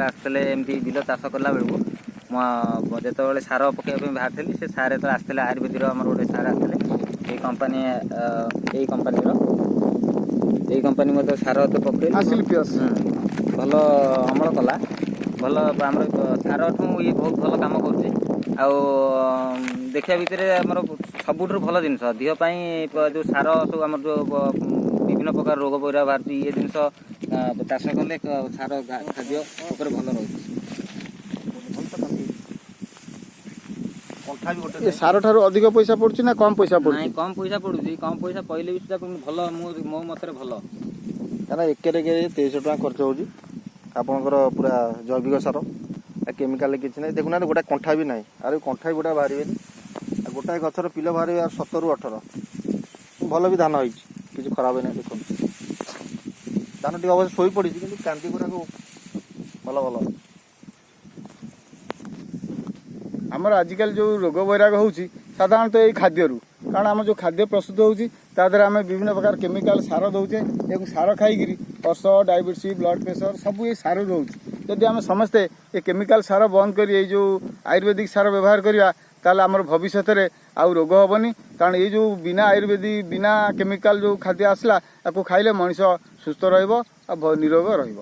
ଆସିଥିଲେ ଏମିତି ବିଲ ଚାଷ କଲା ବେଳକୁ। ମୁଁ ଯେତେବେଳେ ସାର ପକାଇବା ପାଇଁ ବାହାରିଥିଲି, ସେ ସାର୍ ଯେତେବେଳେ ଆସିଥିଲେ, ଆୟୁର୍ବେଦିର ଆମର ଗୋଟେ ସାର୍ ଆସିଥିଲେ, ଏଇ କମ୍ପାନୀ, ଏଇ କମ୍ପାନୀର, ଏଇ କମ୍ପାନୀ ମଧ୍ୟ ସାର ତ ପକେଇଲି। ଆସିଲିପିୟସ୍। ଭଲ ଅମଳ କଲା। ଭଲ ଆମର ସାରଠୁ ଇଏ ବହୁତ ଭଲ କାମ କରୁଛି। ଆଉ ଦେଖିବା ଭିତରେ ଆମର ସବୁଠାରୁ ଭଲ ଜିନିଷ ଦେହ ପାଇଁ, ଯେଉଁ ସାର ସବୁ ଆମର ଯେଉଁ ବିଭିନ୍ନ ପ୍ରକାର ରୋଗ ବୈରାଗ ବାହାରୁଛି, ଇଏ ଜିନିଷ ଚାଷ କଲେ ସାର ଖାଦ୍ୟ ଉପରେ ଭଲ ରହୁଛି। କଣ୍ଠା ବି ଗୋଟେ। ଏ ସାର ଠାରୁ ଅଧିକ ପଇସା ପଡୁଛି ନା କମ ପଇସା ପଡୁଛି? ନାଇଁ, କମ ପଇସା ପଡୁଛି। କମ ପଇସା ପଇଲେ ବି ସୁଦ୍ଧା କିନ୍ତୁ ଭଲ, ମୁଁ ମୋ ମତରେ ଭଲ। କାରଣ ଏକରେକେ 2300 ଟଙ୍କା ଖର୍ଚ୍ଚ ହେଉଛି ଆପଣଙ୍କର, ପୁରା ଜୈବିକ ସାର ଆଉ କେମିକାଲ କିଛି ନାହିଁ। ଦେଖୁନାହାନ୍ତି, ଗୋଟେ କଣ୍ଠା ବି ନାହିଁ। ଆରେ କଣ୍ଠା ବି ଗୋଟା ବାହାରିବେନି। ଆଉ ଗୋଟାଏ ଗଛର ପିଲ ବାହାରିବେ ଆଉ 17ରୁ 18। ଭଲ ବି ଧାନ ହେଇଛି, କିଛି ଖରାପ ହେଇନାହିଁ। ଦେଖନ୍ତୁ, ଧାନ ଟିକେ ଅବଶ୍ୟ ଶୋଇ ପଡ଼ିଛି, କିନ୍ତୁ କାନ୍ଦି ଗୁଡ଼ାକ ଭଲ ଭଲ ଅଛି। ଆମର ଆଜିକାଲି ଯେଉଁ ରୋଗ ବୈରାଗ ହେଉଛି, ସାଧାରଣତଃ ଏଇ ଖାଦ୍ୟରୁ। କାରଣ ଆମର ଯେଉଁ ଖାଦ୍ୟ ପ୍ରସ୍ତୁତ ହେଉଛି, ତା ଦେହରେ ଆମେ ବିଭିନ୍ନ ପ୍ରକାର କେମିକାଲ ସାର ଦେଉଛେ ଏବଂ ସାର ଖାଇକିରି ଅର୍ଶ, ଡାଇବେଟିସ୍, ବ୍ଲଡ଼ ପ୍ରେସର ସବୁ ଏଇ ସାରରୁ ରହୁଛି। ଯଦି ଆମେ ସମସ୍ତେ ଏ କେମିକାଲ ସାର ବନ୍ଦ କରି ଏଇ ଯେଉଁ ଆୟୁର୍ବେଦିକ ସାର ବ୍ୟବହାର କରିବା, ତାହେଲେ ଆମର ଭବିଷ୍ୟତରେ ଆଉ ରୋଗ ହେବନି। କାରଣ ଏଇ ଯେଉଁ ବିନା ଆୟୁର୍ବେଦିକ, ବିନା କେମିକାଲ ଯେଉଁ ଖାଦ୍ୟ ଆସିଲା, ତାକୁ ଖାଇଲେ ମଣିଷ ସୁସ୍ଥ ରହିବ ଆଉ ନିରୋଗ ରହିବ।